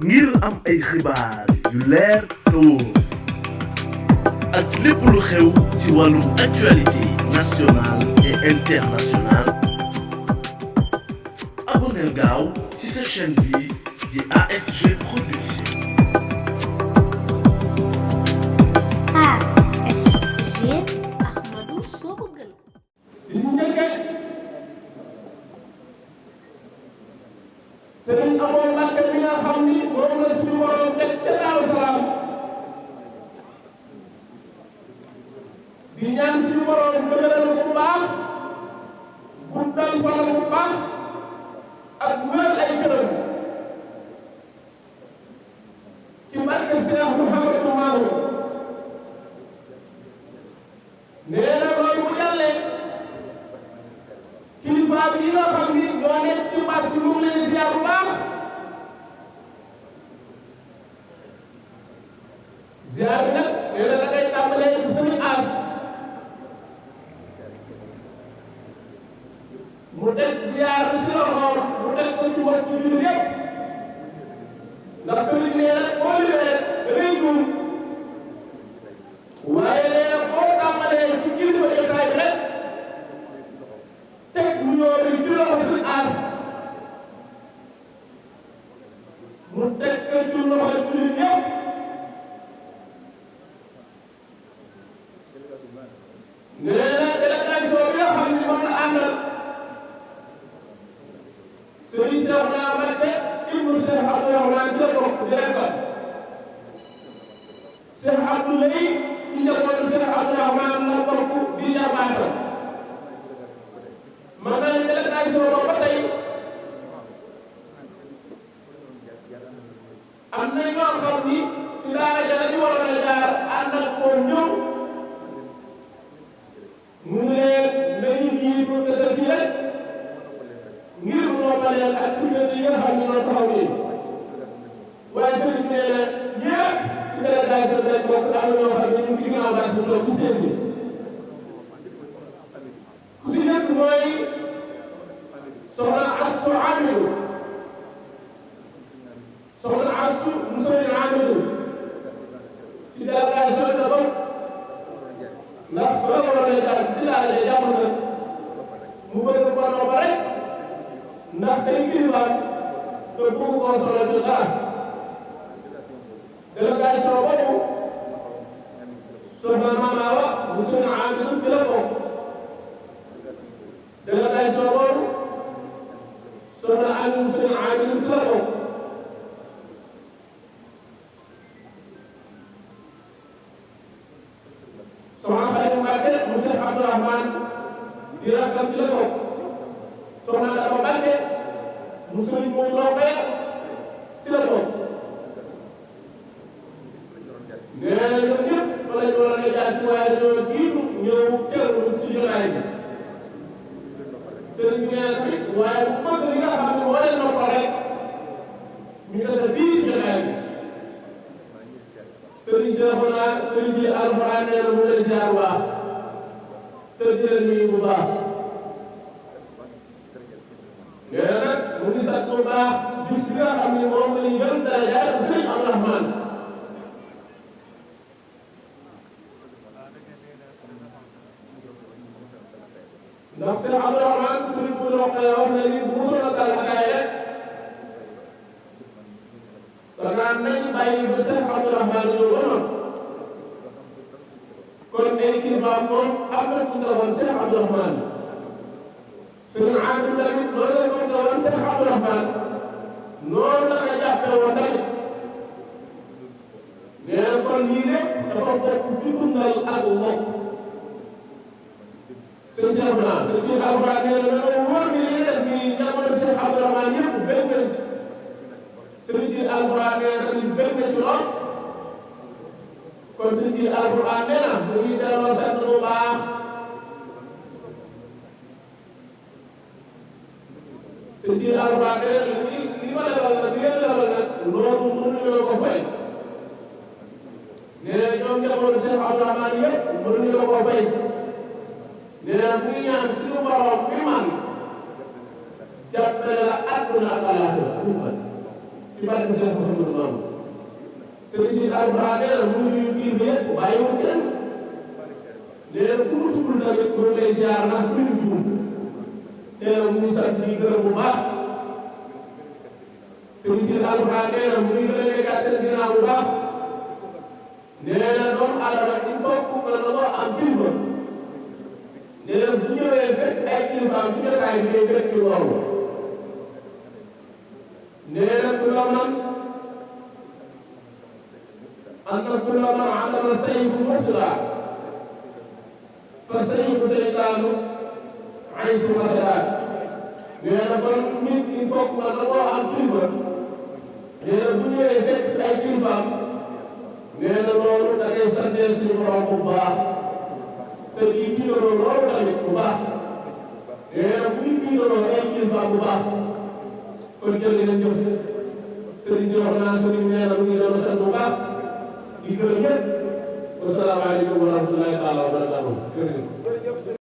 ngir am ay xibaar yu leer te wóor ak lépp lu xew ci wàllum actualité nationale et internationale abonneel gaaw ci sa chaîne bi di ASG Production. ASG Ahmadou Soobu Gën. Sëriñ Abo Mbàkke bi nga xam ni moom la suñu borom teg ca Daaru Salaam di ñaan suñu borom dëgëral bu baax guddal fanam bu baax ak wér ay këram ci barke Seex Muhammadu Maamu nee na loolu bu jàllee kilifa yi nga xam ni ñoo nekk ci bâche bi mu ngi leen di ziar bu baax ziar bi nag nee na da ngay tàmbalee ci suñu aas mu teg ziar bi si loxoom mu teg ko ci bopp ci biir yëpp ndax sëriñ nee na boo limee da ngay juum waaye nee na boo tàmbalee ci kilifa jotaay bi rek teg nuyoo bi ci loxo si aas mu teg ko ci loxo ci biir yëpp nee na délégation bi nga xam ni moom la àndal Sëriñ Cheikh Naa Mbacké ibnu Cheikh Abdourahmane ci la bokk délégal Cheikh Abdoulaye ci njabootu Cheikh Abdourahmane la bokk di jarbaatam man naa ne délégation boobu ba tey am na ñoo xam ni ci daara ja la ñu waroon a jaar ànd ak moom ñëw mu ne leen nañu ñii pour que sa fii rek ngir mu noppaleen ak sécurité yi nga xam ne ñoo taxaw nii waaye sëriñ bi nee na ñëpp ci délégation bi rek bokk am na ñoo xam ne ñu ngi ci ginnaaw bâche bu toog ci siège ku si nekk mooy soxna Astu Amidu soxna Astu mu sëriñ Amidu ci délégation bi la bokk ndax ba nga waroon a jaar ci daara ja jàmm na mu bëgg ko noppa rek ndax day kilifaam te bëgg koo solo ci dara délégation boobu soxna Mama Awa mu sëriñ Amidu ci la bokk délégation boobu soxna Aliou mu sëriñ Amidu ci la bokk soxna Xadi Mbàkke mu Cheikh Abdourahmane di rakkam ci la bokk soxna Daba Mbàkke mu sëriñ Moodu Rokhaya ci la bokk nee na ñoom ñëpp fa lañ waroon a jaar si waaye dañoo jiitu ñëw teewlu ci jotaay bi sëriñ bi nee na tamit waaye bu bëgg li nga xam ne moo leen noppal rek ñu dese fii ci jotaay bi sëriñ Seexuna sëriñ ci Alxuraan nee na mu leen ziar waa te di leen nuyu bu baax nee na nag mu ngi sant bu baax bis bi nga xam ne moom la ñu gën dara jaay ko sëriñ Abdourahmane ndax sëriñ Abdourahmane sëriñ bu Rokhaya wax na ni bu mosoon a dal akaay rek danaa nañu bàyyi ba sëriñ Abdourahmane ñëw ba noonu kon ay kilifaam moom am na fu nga woon sëriñ Abdourahmane sëriñ Amidu tamit noonu la fu nga woon sëriñ Abdourahmane noonu la nga jàppee woon tamit nee na kon lii lépp dafa bokk ci dundal ak mbokk sëñ Cheikh Naa sëñ Cheikh Alxuraan nee na dañoo wóor ni li def nii njabootu Cheikh Abdourahmane yëpp benn benn sëñ Cheikh Alxuraan nee na tamit benn benn lool kon sëñ Cheikh Alxuraan nee na mu ngi delloo sant bu baax sëñ Cheikh Alxuraan nee na li ma defal nag li ngeen defal nag loolu mënuñoo ko fay nee na ñoom njabootu Cheikh Abdourahmane yëpp mënuñoo ko fay nee na mu ngi ñaan suñu borom fi man jàppale la àdduna ak àllaaxira ci ci barke Cheikh Mouhamadou Mamoun sëriñ si alxuraan nee na mu ngi nuyu kii bi yëpp bàyyiwul kenn nee na ku mu tuddul tamit mu ngi lay ziar ndax ku ñu juum nee na mu ngi sant di gërëm bu baax sëriñ si alxuraan nee na mu ngi gën a nekkaat seen ginnaaw bu baax nee na doomu aadama il faut que nga nangoo am kilifa nee na bu ñëwee fekk ay kilifaam ci jotaay bi day fekk loolu nee na ku la man أن كل من علم سيف مسلى فسيف شيطان عيش مسلى neena kon nit il faut que nga nangoo am kilifa neena bu ñëwee fekk ay kilifaam neena loolu da ngay santee suñu borom bu baax te di kiiloo loolu tamit bu baax neena bu ñu kiiloo ay kilifaam bu baax kon jël ngeen jëf sëriñ si wax naa sëriñ neena mu ngi doon sant bu baax di gërëm ñëpp wasalaamaaleykum wa rahmatullahi taala wa barakatuh